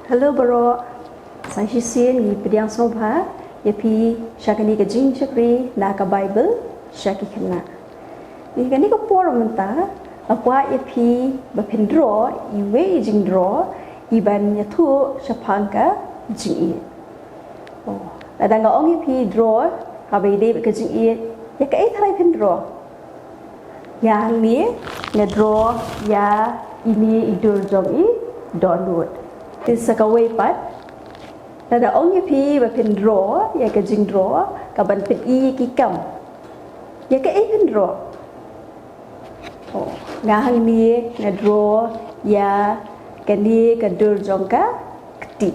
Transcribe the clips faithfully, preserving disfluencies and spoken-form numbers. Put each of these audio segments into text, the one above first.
Hello baroh, sa shisien ngi pdiang sngewbha ïa phi sha kane ka jingshakri na ka Baibl sha ki khynnah. Ïa kane ka por mynta nga kwah ïa phi ba phin draw iwei i jingdraw i ban ïathuh shaphang ka jingïeit. Oh, lada nga ong ïa phi draw, haba ïadei bad ka jingïeit, ïa kaei tharai phin draw? Ïa hangne nga draw ïa ine i dur jong i dohnud. Te sa kawei pat, lada ong ïa phi ba phin draw ïa ka jingdraw ka ban pyni ïa ki kam, ïa kaei phin draw? Oh, nga hangne nga draw ïa kane ka dur jong ka kti.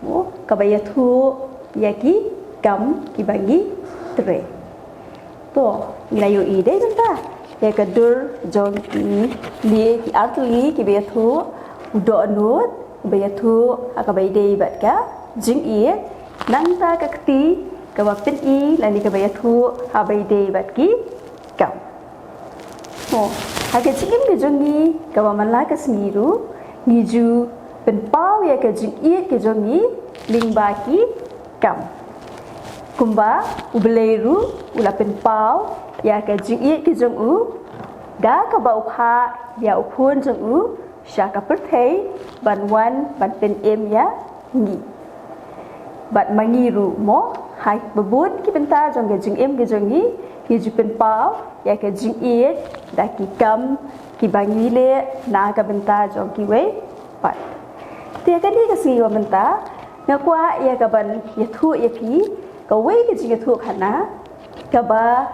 Oh, kaba ïathuh ïa ki kam kiba ngi trei. To, ngi la ïohi dei mynta ïa ka dur jong kine ki artylli kiba ïathuh u dohnud, ba ïathuh ha kaba ïadei bad ka jingïeit, nangta ka kti kaba pyni lane kaba ïathuh ha ba ïadei bad ki kam. Oh, ha ka jingim ka jong ngi kaba man la ka sngi ruh ngi ju pynpaw ïa ka jingïeit ka jong ngi lyngba ki kam. Kumba U Blei ruh u la pynpaw ïa ka jingïeit ka jong u da kaba u phah ïa u khun jong u sha ka pyrthei ban wan ban pynim ïa ngi. Bad ma ngi ruh mo, ha ba bun ki bynta jong ka jingim ka jong ngi, ngi ju pynpaw ïa ka jingïeit da ki kam kiba ngi leh na ka bynta jong kiwei pat. Te ha kane ka sngi ba mynta nga kwah ïa ka ban ïathuh ïa phi kawei ka jingïathuh khana kaba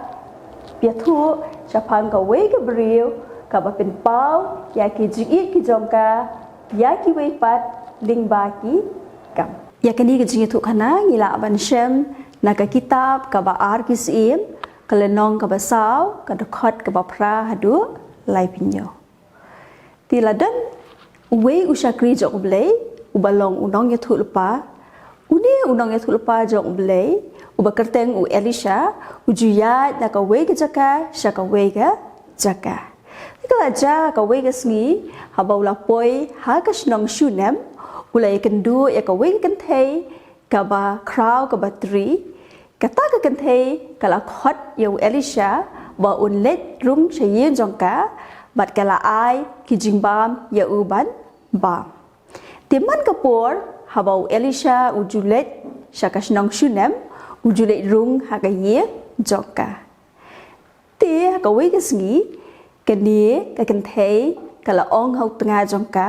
ïathuh shaphang kawei ka briew kaba pynpaw ïa ki jingïeit ki jong ka ïa kiwei pat lyngba ki kam. Ïa kane ka jingïathuh khana ngi lah ban shem na ka kitab Kaba Ar Ki Syiem, ka lynnong kaba saw, ka dkhot kaba phra haduh laiphew hynñiew. Te la don uwei u shakri jong U Blei uba long u nongïathuhlypa. Une u nongïathuhlypa jong U Blei uba kyrteng u Elisha u ju ïaid na kawei ka jaka sha kawei ka jaka. Te ka la jia kawei ka sngi haba u la poi ha ka shnong Shunem, u la ïakynduh ïa kawei ka kynthei kaba khraw kaba tri. Kata ka kynthei ka la khot ïa u Elisha ba un leit rung sha ïing jong ka bad ka la ai ki jingbam ïa u ban bam. Te man ka por haba u Elisha u ju leit sha ka shnong Shunem, u ju leit rung ha ka ïing jong ka. Te ha kawei ka sngi kane ka kynthei ka la ong ha u tnga jong ka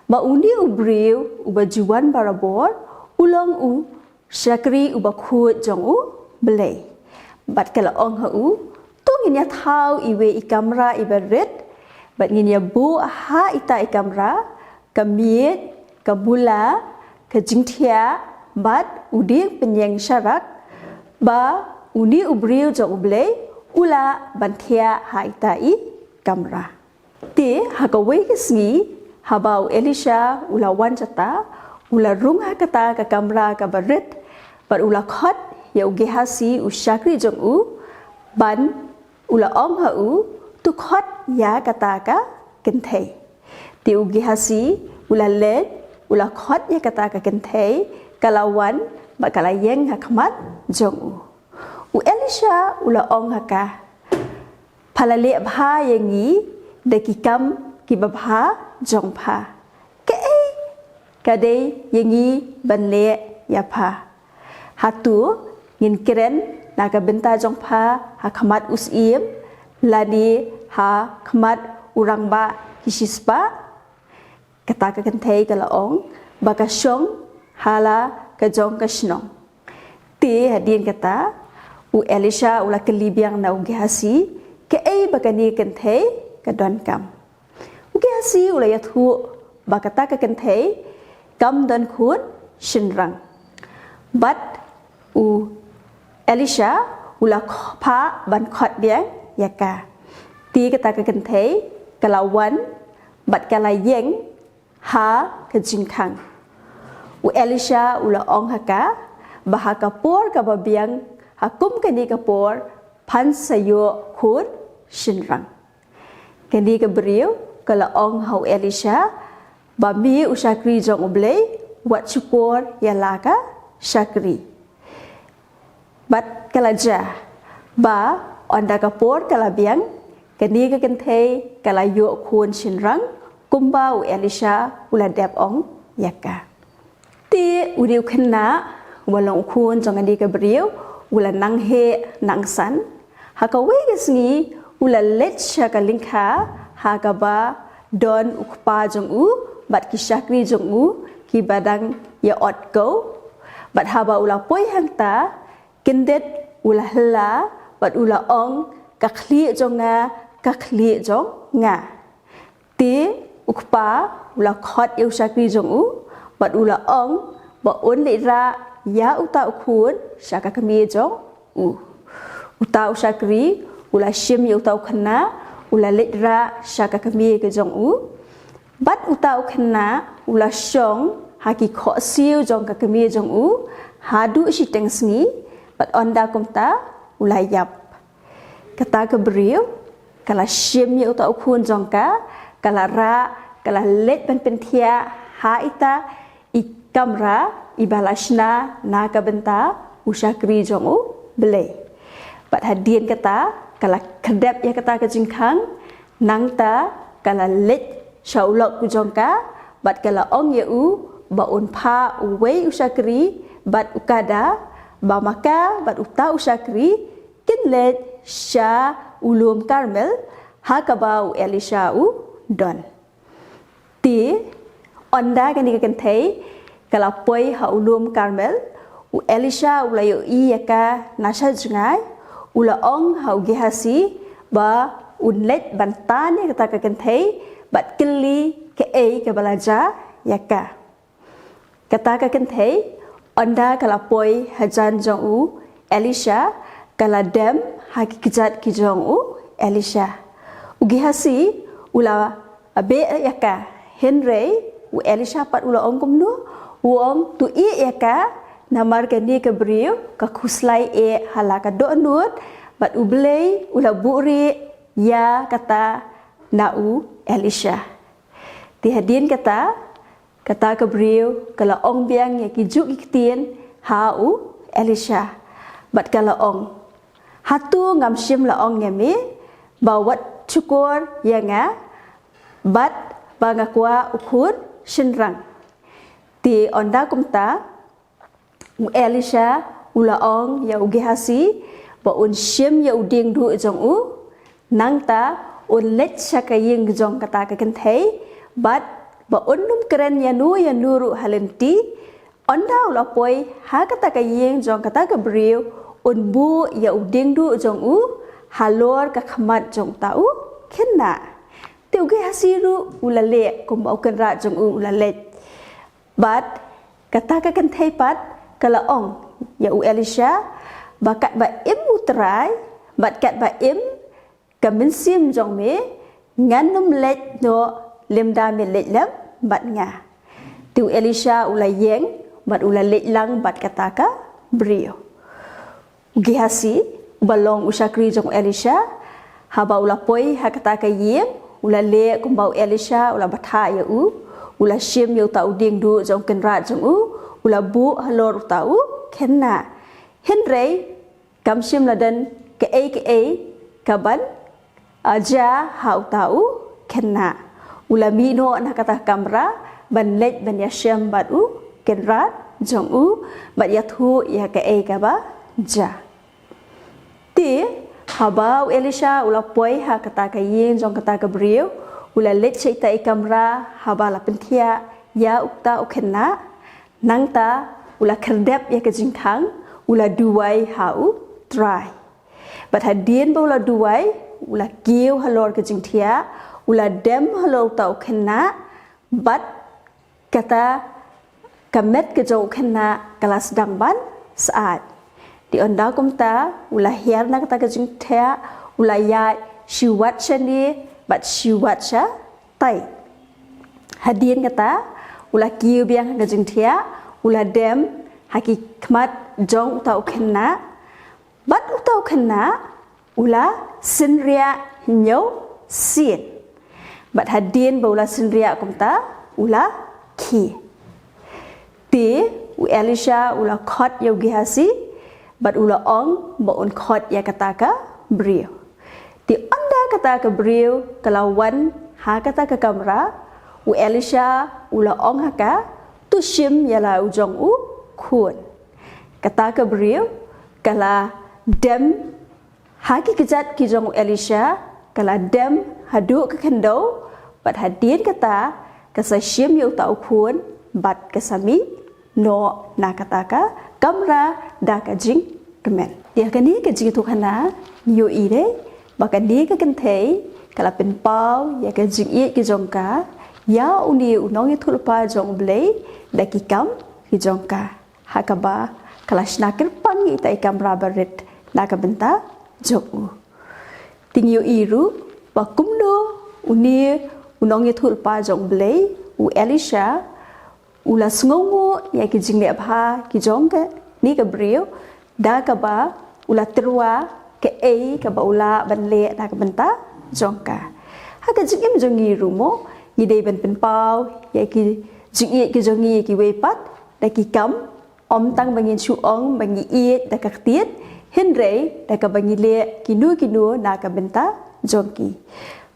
ba une u briew uba ju wan barabor u long u shakri uba khuid jong U Blei. Bad ka la ong ha u, to ngin ïa thaw iwei i kamra iba rit bad ngin ïa buh ha ita i kamra ka miej, ka bula, ka jingthiah bad u dieng pynïeng sharak ba une u briew jong U Blei u lah ban thiah ha ita i kamra. Te ha kawei ka sngi haba u Elisha u la wan shata, u la rung ha kata ka kamra kaba rit bad u la khot ïa u Gehazi u shakri jong u ban u la ong ha u, to khot ïa kata ka kynthei. Te u Gehazi u la leit u la khot ïa kata ka kynthei, ka la wan bad ka la ïeng ha khmat jong u. U Elisha u la ong ha ka, pha la leh bha ïa ngi da ki kam kiba bha jong pha. Kaei ka dei ïa ngi ban leh ïa pha? Hato ngin kren na ka bynta jong pha ha khmat u syiem lane ha khmat u rangbah ki shispah? Kata ka kynthei ka la ong ba ka shong ha la ka jong ka shnong. Te hadien kata u Elisha u la kylli biang na u Gehazi kaei ba kane ka kynthei ka donkam. U Gehazi u la ïathuh ba kata ka kynthei kam don khun shynrang. Bad u Elisha u la phah ban khot biang ïa ka. Te kata ka kynthei ka la wan bad ka la ïeng ha ka jingkhang. U Elisha u la ong ha ka ba ha ka por kaba biang, ha kum kane ka por phan sa ïoh khun shynrang. Kane ka briew ka la ong ha u Elisha ba me u shakri jong U Blei, wat shukor ïa la ka shakri. Bad ka la jia, ba ynda ka por ka la biang, kane ka kynthei ka la ïoh khun shynrang, kumba u Elisha u la dep ong ïa ka. Te u dei u khynnah, u ba long u khun jong kane ka briew, u la nang heh nang san. Ha kawei ka sngi, u la leit sha ka lyngkha, ha kaba don u kpa jong u, bad ki shakri jong u, ki ba dang ïa ot ko. Bad haba u la poi hangta, kyndit u la hylla, bad u la ong, ka khlieh jong nga, ka khlieh jong nga. Te u kpa u la khot ïa u shakri jong u, bad u la ong, ba un leit rah ïa uta u khun sha ka kmie jong u. Uta u shakri u la shim ïa uta u khynnah, u la leit rah sha ka kmie ka jong u. Bad uta u khynnah u la shong ha ki khohsiew jong ka kmie jong u, haduh shiteng sngi, bad ynda kumta u la ïap. Kata ka briew ka la shim ïa uta u khun jong ka, ka la rah, ka la leit ban pynthiah ha ita i kamra, i ba la shna na ka bynta u shakri jong U Blei. Bad hadien kata, ka la khyrdep ïa kata ka jingkhang, nangta ka la leit sha u lok u jong ka, bad ka la ong ïa u, ba un phah uwei u shakri, bad u kada, ba ma ka, bad uta u shakri, kin leit sha u lum Karmel, ha kaba u Elisha u don. Te, ynda kane ka kynthei, ka la poi ha u lum Karmel, u Elisha u la ïohi ïa ka na sha jngai, u la ong ha u Gehazi, ba un leit ban tan ïa kata ka kynthei, bad kylli kaei kaba la jia ïa ka. Kata ka kynthei, ynda ka la poi hajan jong u Elisha, ka la dem ha ki kjat ki jong u Elisha. U Gehazi, u la beh ïa ka, hynrei, u Elisha pat u la ong kumno, u ong to ïeh ïa ka, namar kane ka briew, ka khuslai eh ha la ka dohnud, bad U Blei, u la buhrieh ïa kata na u Elisha. Te hadien kata, kata ka briew, ka la ong biang ïa ki juh ki ktien, ha u Elisha. Bad ka la ong. Hato ngam shym la ong ïa me, ba wat shukor ïa nga, bad ba nga kwah u khun shynrang. Te ynda kumta, u Elisha, u la ong ïa u Gehazi, ba un shim ïa u dieng duh jong u, nangta, un leit sha ka ïing jong kata ka kynthei, bad, ba un ym kren ïano ïano ruh ha lynti, ynda u la poi, ha kata ka ïing jong kata ka briew, un buh ïa u dieng duh jong u, halor ka khmat jong uta u khynnah. Te u Gehazi ruh, u la leh, kumba u kynrad jong u, u la leit. Bad, kata ka kynthei pat, ka la ong, ïa u Elisha, ba katba im u Trai, bad katba im, ka mynsiem jong me, ngan ym leit noh lymda me leit lem, bad nga. Te u Elisha u la ïeng, bad u la leit lang, bad kata ka briew. U Gehazi, u ba long u shakri jong u Elisha, haba u la poi ha kata ka ïing, u la leh kumba u Elisha, u la batai ïa u, u la shim ïa uta u dieng duh jong u kynrad jong u, u la buh halor uta u khynnah. Hynrei, kam shym la don kaei kaei kaban, ah, jia ha uta u khynnah. U la mih noh na kata ka kamra, ban leit ban ïashem bad u kynrad jong u, bad ïathuh ïa kaei kaba jia. Te, haba u Elisha u la poi ha kata ka ïing jong kata ka briew, u la leit sha ita i kamra, haba la pynthiah ïa uta u khynnah, nangta, u la khyrdep ïa ka jingkhang, u la duwai ha u Trai. Bad hadien ba u la duwai, u la kiew halor ka jingthiah, u la dem halor uta u khynnah, bad kata ka met ka jong u khynnah ka la sdang ban syaid. Te ynda kumta, u la hiar na kata ka jingthiah, u la ïaid, shi wat shane, bad shi wat shatai. Hadien kata, u la kiew biang ha ka jingthiah, u la dem, ha ki khmat jong uta u khynnah, bad uta u khynnah, u la synriah hynñiew sien. Bad hadien ba u la synriah kumta, u la khie. Te u Elisha u la khot ïa u Gehazi bad u la ong ba un khot ïa kata ka briew. Te ynda kata ka briew ka la wan ha kata ka kamra, u Elisha u la ong ha ka, to shim ïa la u jong u khun. Kata ka briew ka la dem ha ki kjat ki jong u Elisha, ka la dem haduh ka khyndew, bad hadien kata ka sa shim ïa uta u khun bad ka sa mih noh na kata ka kamra da ka jingkmen. Ïa kane ka jingïathuhkhana ngi ïohi de ba kane ka kynthei ka la pynpaw ïa ka jingïeit ka jong ka ïa une u nongïathuhlypa jong U Blei da ki kam ki jong ka, ha kaba ka la shna kyrpang ïa ita i kamra barit na ka bynta jong u. Te ngi ïohi ruh ba kumno une u nongïathuhlypa jong U Blei, u Elisha, u la sngewnguh ïa ki jingleh bha ki jong kane ka briew da kaba u la tyrwa kaei kaba u lah ban leh na ka bynta jong ka. Ha ka jingim jong ngi ruh mo, ngi dei ban pynpaw ïa ki jingïeit ki jong ngi ïa kiwei pat da ki kam, ym tang ba ngin shu ong ba ngi ïeit da ka ktien, hynrei da kaba ngi leh kino kino na ka bynta jong ki.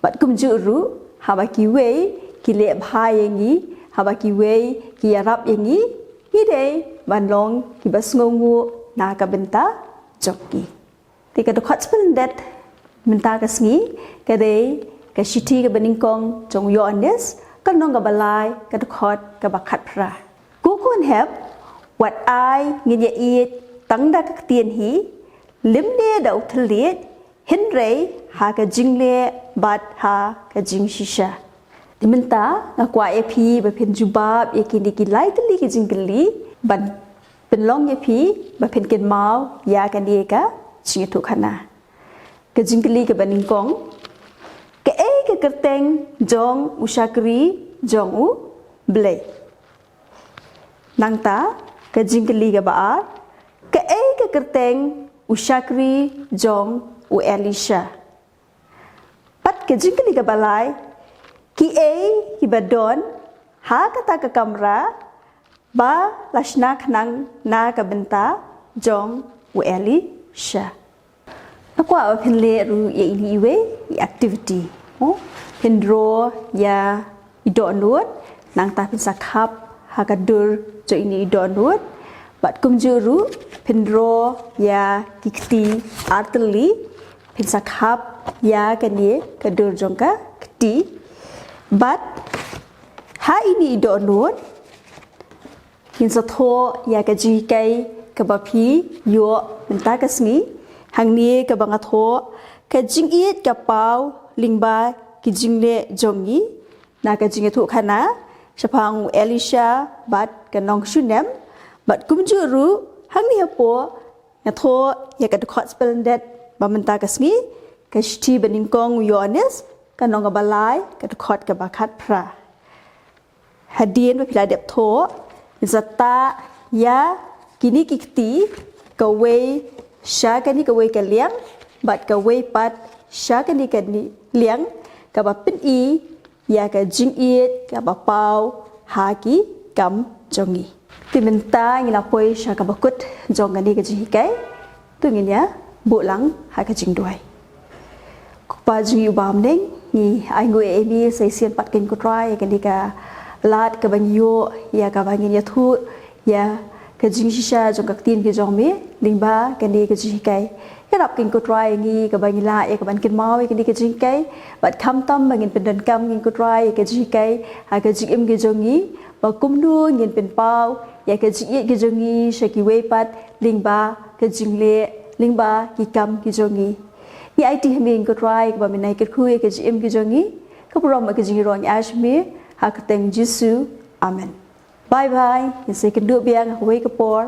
Bad kumjuh ruh, haba kiwei ki leh bha ïa ngi, haba kiwei ki ïarap ïa ngi, ngi dei ban long kiba sngewnguh na ka bynta jong ki. Te ka dkhot speldet mynta ka sngi ka dei ka shithi kaba nyngkong jong u Ïoannis, ka lynnong kaba lai, ka dkhot kaba khatphra. Ko khun hep, wat ai ngin ïa ïeit tang da ka ktien hi, lymne da u thylliej, hynrei ha ka jingleh bad ha ka jingshisha. Te mynta nga kwah ïa phi ba phin jubab ïa kine ki lai tylli ki jingkylli ban pynlong ïa phi ba phin kynmaw ïa kane ka jingïathuhkhana. Ka jingkylli kaba nyngkong, kaei ka kyrteng jong u shakri jong U Blei? Nangta ka jingkylli kaba ar, kaei ka kyrteng u shakri jong u Elisha? Bad ka jingkylli kaba lai, kiei kiba don ha kata ka kamra ba la shna khnang na ka bynta jong u Elisha? Nga kwah ba phin leh ruh ïa ine iwei i activity. Mo, phin draw ïa i dohnud, nangta phin sa khap ha ka dur jong ine i dohnud. Bad kumjuh ruh phin draw ïa ki kti ar tylli, phin sa khap ïa kane ka dur jong ka kti. Bad ha ine i dohnud ngin sa thoh ïa ka jinghikai kaba phi ïoh mynta ka sngi. Hangne kaba nga thoh, ka jingïeit ka paw lyngba ki jingleh jong ngi, na ka jingïathuhkhana shaphang u Elisha bad ka nong Shunem. Bad kumjuh ruh hangne hapoh nga thoh ïa ka dkhot speldet ba mynta ka sngi, ka shithi ba nyngkong u Ïoannis, ka lynnong kaba lai, ka dkhot kaba khatphra. Hadien ba phi la dep thoh, ngin sa tah ïa kine ki kti, kawei sha kane kawei ka liang bad kawei pat sha kane ka liang, kaba pyni ïa ka jingïeit kaba paw ha ki kam jong ngi. Te mynta ngi la poi sha kaba kut jong kane ka jinghikai. To ngin ïa buh lang ha ka jingduwai. Ko Kpa jong ngi uba ha bneng, ngi ainguh ïa me sa shisien pat ko Trai ïa kane ka lad kaba ngi ïoh ïa kaba ngin ïathuh ïa ka jingshisha jong ka ktien ka jong me lyngba kane ka jinghikai. Ïarap ko Trai ïa ngi kaba ngi lah ïa kaban kynmaw ïa kane ka jinghikai bad khamtam ba ngin pyndonkam ko Trai ïa ka jinghikai ha ka jingim ka jong ngi, ba kumno ngin pynpaw ïa ka jingïeit ka jong ngi sha kiwei pat lyngba ka jingleh, lyngba ki kam ki jong ngi. Ngi aiti ha me ko Trai kaba me nai kyrkhu ïa ka jingim ka jong ngi, ka burom ka jingïaroh ngi ai sha me ha ka kyrteng Jisu. Amen. Bye bye. Ngin sa ïakynduh biang ha kawei ka por.